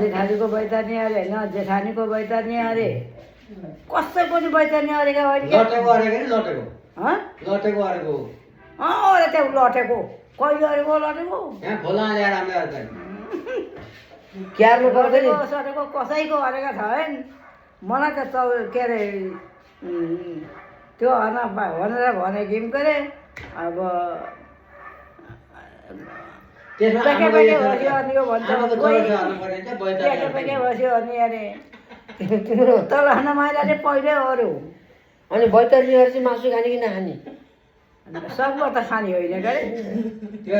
जेठानीको बैतरनी अरे न जेठानीको बैतरनी अरे कसैको नि बैतरनी अरेका होइन लटेको अरेको नि लटेको लटेको अरेको अरे त्यो लटेको कहिले अरेको लटेको यहाँ खोला ल्याएर हामीले अर्का क्यार्नु पर्दैन सटेको कसैको अरेका छ है मलाई त के अरे त्यो भनेर भने कि के अरे अब पेके बस्यो अनि यो भन्छ पेके बस्यो अनि अरे तिम्रो तल माइलाले पहिल्यै अरू अनि बैतरणीहरू चाहिँ मासु खाने कि नखाने सबको त खाने होइन के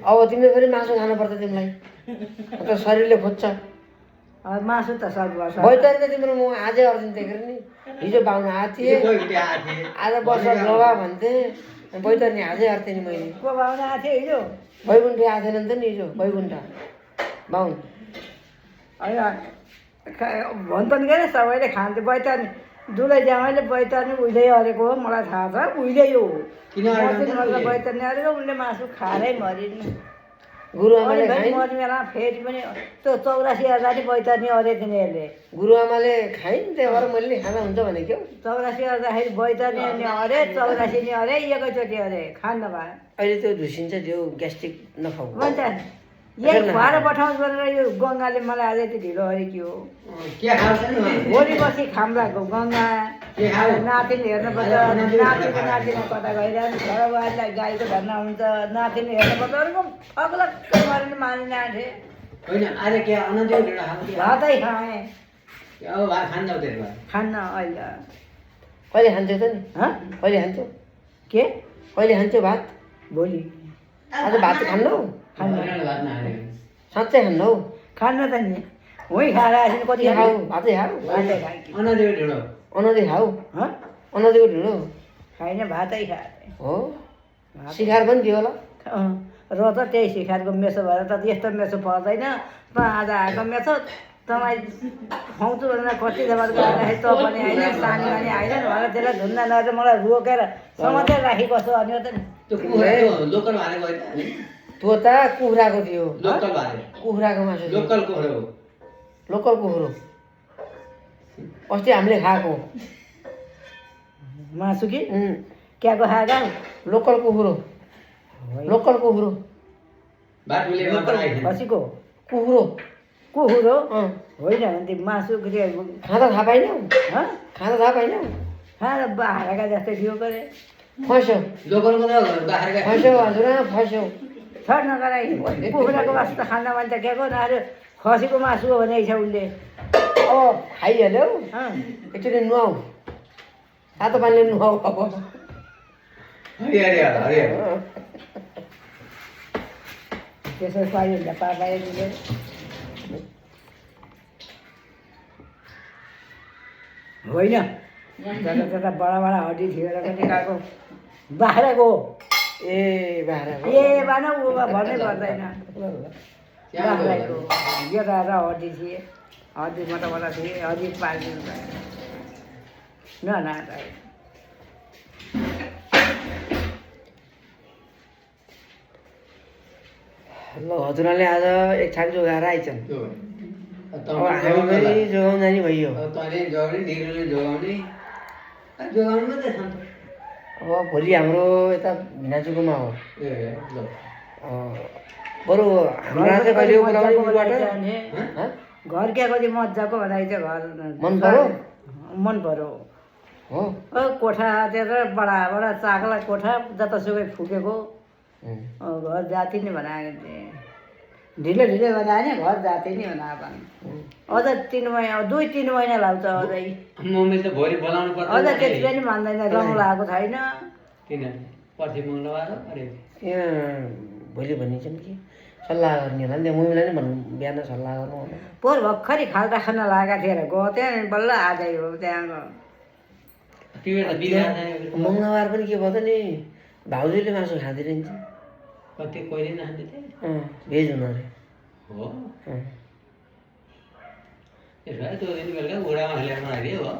अब तिमीले फेरि मासु खानुपर्छ तिमीलाई त शरीरले खोज्छ मासु त सक्छ बैतरी त तिम्रो म आजै अर्दिन देखेर नि हिजो बाहुन आएको थिएँ आज वर्ष लगा भन्थे बैतरनी आजै अर्थेँ नि मैले को बाहुन आएको थियो हिजो बैकुण्ठी आएको थिएन नि त नि हिजो बैकुण्ठ बाहुन होइन भन्छन् के अरे सबैले खान्थ्यो बैतरनी दुलै जामाइले बैतरनी उहिले अरेको हो मलाई थाहा छ उहिले हो बैतरनी अरेको उनले मासु खाएरै मरिन् गुरुआमाले मर्ने बेला फेरि पनि त्यो 84,000 बैतरनी अरेको नि यसले गुरुआमाले खाइन् त्यही भएर मैले खाना हुन्छ भने के हो 84,000 बैतरनी नि अरे 84 नि अरे एकैचोटि अरे खान्न भयो अहिले त्यो धुसिन्छ त्यो ग्यास्ट्रिक नखाऊ भन्छ यही खुवाएर पठाउँछ भनेर यो गङ्गाले मलाई आज यति ढिलो अरेको हो भोलि बसी खाम्लाको गङ्गा नातिनी हेर्नुपर्छ नातिको नातिनी कता गइरहनु घर बुहारीलाई गाईको धर्ना हुन्छ नातिनी हेर्नुपर्छ अरूको अग्लक्कै मरेर मानिन आँटे भातै खाएँ खान्न अहिले कहिले खान्थ्यौ त नि कहिले खान्थ्यौ के कहिले खान्थ्यौ भात भोलि आज भात खान्नौ साँच्चै खान्नौ खान्न त नि होइ खाएर आएपछि कति खाऊ भातै खाऊ भातै खाएँ अनदी खाऊ अनदीको ढिँडो खाएन भातै खाएँ हो सिखार पनि दियो होला र त त्यही सिखारको मेसो भएर त यस्तो मेसो पर्दैन त आज आएको मेसो तपाईँ खुवाउँछु भनेर कति जग्गा गर्दाखेरि त पनि आएन सानी पनि आएन भनेर त्यसलाई धुन्दा नआएर मलाई रोकेर समातेर राखेको छु अनि त त्यो त कुखुराको थियो कुखुराको मासु लोकल कुखुरो अस्ति हामीले खाएको मासु कि क्याको खाएको लोकल कुखुरो खसीको कुखुरो कुखुरो होइन भने मासु खाँदा थाहा पाइनौ खाँदा थाहा पाइनौ खाएर बाह्रका जस्तै थियो गरे फस्यो फस्यो हजुर फस्यो छड नगराइ कुखुराको मासु त खान्न भने त के गर्नु अरे खसीको मासु हो भने छ उसले अब खाइहाल्यौ एकचोटि नुहाउ तातो पानीले नुहाउ अब त्यसो पाइयो भने पापाले होइन जता बडा बडा हड्डी थियो र पनि गएको बाख्राको ए बाख्राको ए बान उमा भन्नै पर्दैन बाख्राको यो त हड्डी थिए हड्डी मोटा थिए हड्डी पालिदिनु पर्यो न ल हजुरले आज एक छाक जोगाएर आइछन् अब हामी पनि जोगाउन जाने भइयो अब भोलि हाम्रो यता भिनाजुकोमा हो बरु हाम्रो चाहिँ कहिले बोलाउने घर क्या कति मजाको भन्दाखेरि चाहिँ घर मन पऱ्यो हो कोठा त्यता बडा चाकला कोठा जतासुकै फुकेको घर जाति नै बनाएको थिएँ ढिलो बनायो नि घर जाति नै बनाएको अझ 3 महिना 2-3 महिना लाग्छ अझै अझ त्यति पनि मान्दैन रङ लगाएको छैन यहाँ भोलि भनिन्छन् कि सल्लाह गर्ने होला नि त्यो मम्मीलाई नै भन्नु बिहान सल्लाह गर्नु पोहोर भर्खरै खाल्टा खान लागेको थिएँ गयो त्यहाँ बल्ल आजै हो त्यहाँ मङ्गलबार पनि के भयो त नि भाउजूले मासु खाँदै रहन्छ भेज हुनु अरे हो